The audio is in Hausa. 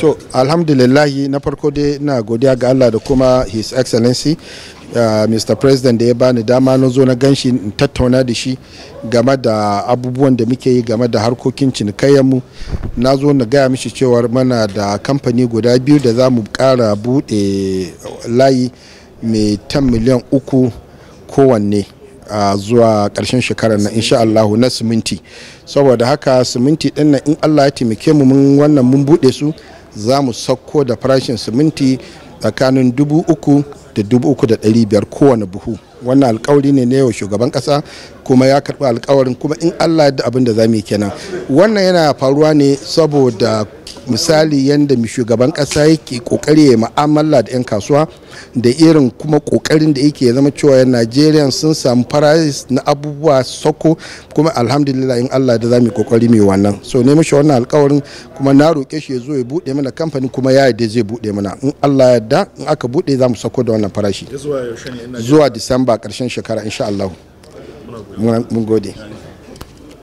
To, alhamdulillahi, na farko dai ina godiya ga Allah da kuma His Excellency Mr. President da ya bani dama na zo na ganshi in tattauna da shi game da abubuwan da muke yi game da harkokin cinikayyarmu. Na zo na gaya mishi cewar mana da kamfani guda biyu da za mu kara buɗe layi mai 10 miliyan 3 kowanne a zuwa ƙarshen shekarar nan, insha Allahu, na siminti. Saboda haka siminti ɗin nan, in Allah ya taimake mu mun wannan mun buɗe su, za mu sauko da farashin siminti tsakanin 3,000 da 3,500 kowane buhu. Wannan alkawari ne na yau shugaban kasa, kuma ya karɓi alkawarin, kuma in Allah da abin da za mu yi kenan. Wannan yana faruwa ne saboda misali yadda shugaban kasa yake kokari ya mu'amala da 'yan kasuwa, da irin kuma kokarin da yake zama cewa Najeriya sun samu price na abubuwa soko. Kuma alhamdulillah, in Allah da za mu kokari mai wannan. So ne mishi wannan alkawarin, kuma na roke shi ya zo ya bude mana kamfani, kuma ya yarda zai bude mana. In Allah yarda, in aka bude, za mu sako da wannan farashi zuwa Disamba, karshen shekara, insha Allah. Mun gode.